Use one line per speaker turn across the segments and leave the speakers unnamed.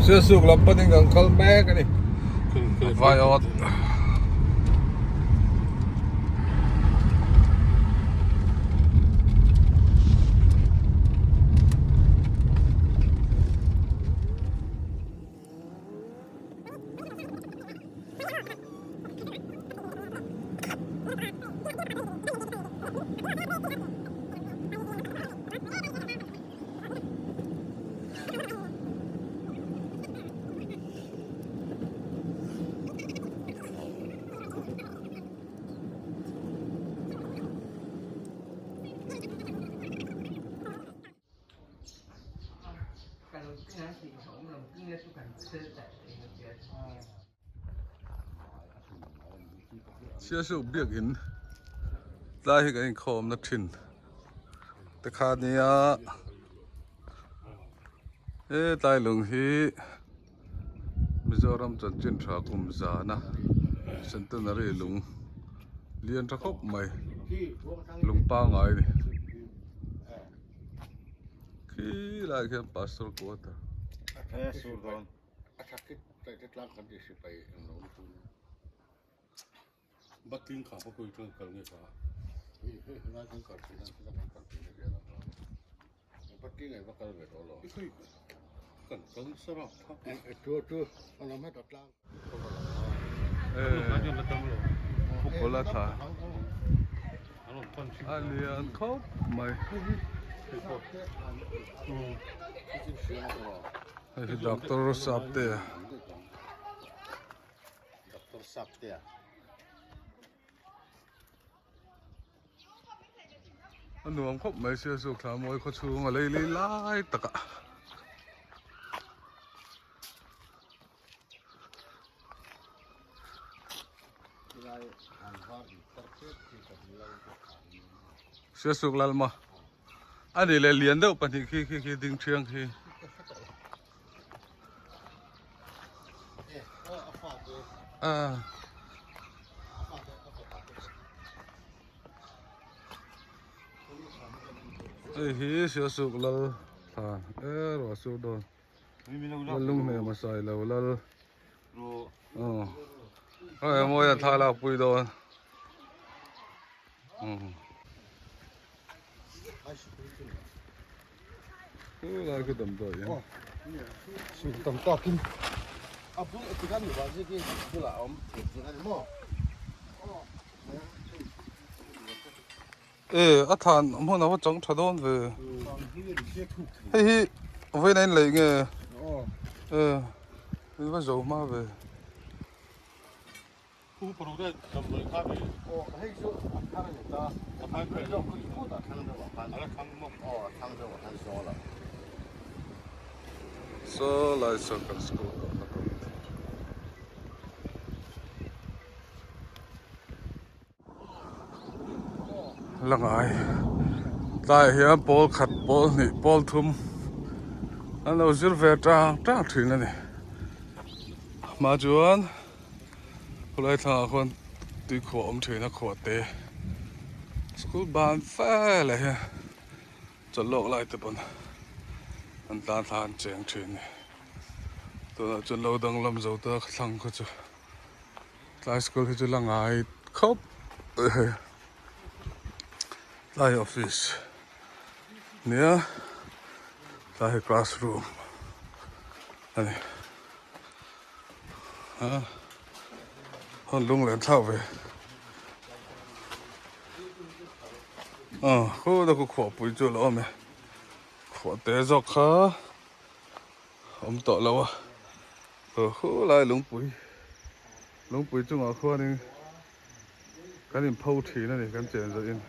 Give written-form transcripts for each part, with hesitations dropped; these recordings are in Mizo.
Sialsuk lam panin kan kal mek a ni. Vaiawt. Sialsuk biakin tlai hi kan inkhawmna thin te kha nia he tlai lung hi Mizoram chanchin tha kum zana centenary lung lian tha khawp mai lung pangngai a ni. Khi lai khian pastor quarter. Football a tha a lian khawp mai hei hi doctor Saptea. A nuam khawp mai sia chu thla mawi khaw chhung a lei lei lai tak ah. Sialsuk Lalma a nih leh lian deuh pahnih khi khi khi ding thiang khi. Hei hi Sialsuk lal thlan e ruah sur dawn lal lung hmel hmasa ilo lal aw hei mawi a thlalak pui dawn. Lai khi damdawi in.
Sum tam takin a bul a tikan mi vazi khi bulah a awm thei chiang a ni maw?
E a than hmun a va chang tha dawn ve. Hei hi vawiin a inleih nge? E in va zo hma ve. Saw lai saw kan school kawhna kawt. La ngai tlaiah hian pawl khat pawl hnih pawl thum an lo zir ve tang tang thin a ni hma chuan khawlai thlangah khuan tui khuah awm thin a khuah te school ban fe leh hian chawlh lawk lai te pawn an tan thla an cheng thin a ni tunah chuan lo danglam zo ta thlang kha chu. Tlai school hi chu la ngai khawp hei tlai office nia tlai hi classroom a ni a hawn lung len thlak ve aw khuta khu khuahpui chu a lo awm e khuah te zawk kha awm tawh lo a. Aw khulai lungpui lungpui chungah khuanin kan inpho thin a ni kan chen zawhin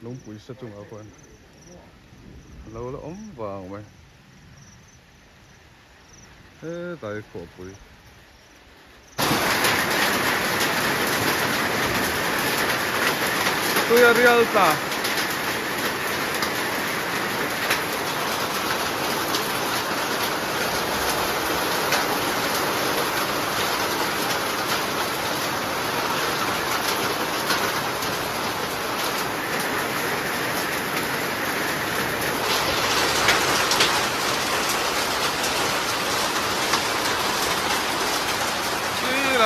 lungpui sa chungah khuan a lo la awm vang mai hetlai khuahpui. Tui a rial ta.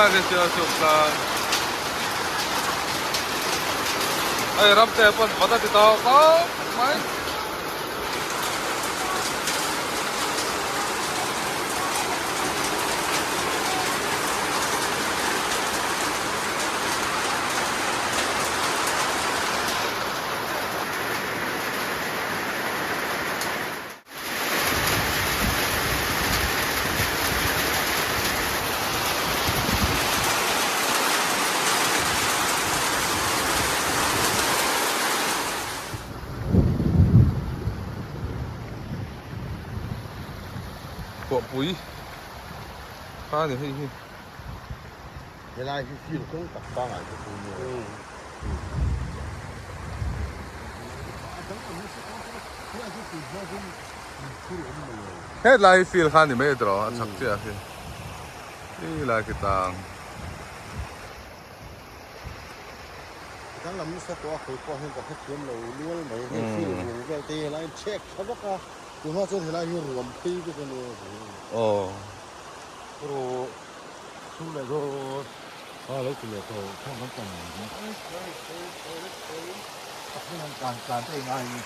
Helai hi Sialsuk tlang. Hei ramte pawn vat a ti tawh khawp mai. Khuahpui kha a ni hei hi.
Helai hi field kawng tak pangai te chu nia.
Hetlai hi field kha a ni mai tawh a chhak chiah khi ti lai khi tlang.
Kan lam nasa tawh a khawi pawh hian ka hrethiam lo lual mai hei field ruang vel te hi helai in chhek tha vak a tunah chuan helai hi ruam phei vek a nia.
Aw.
Thu leh dawn a lo ti leh tawh thawm kan tan a hmun an tlan tlan te ngai ni.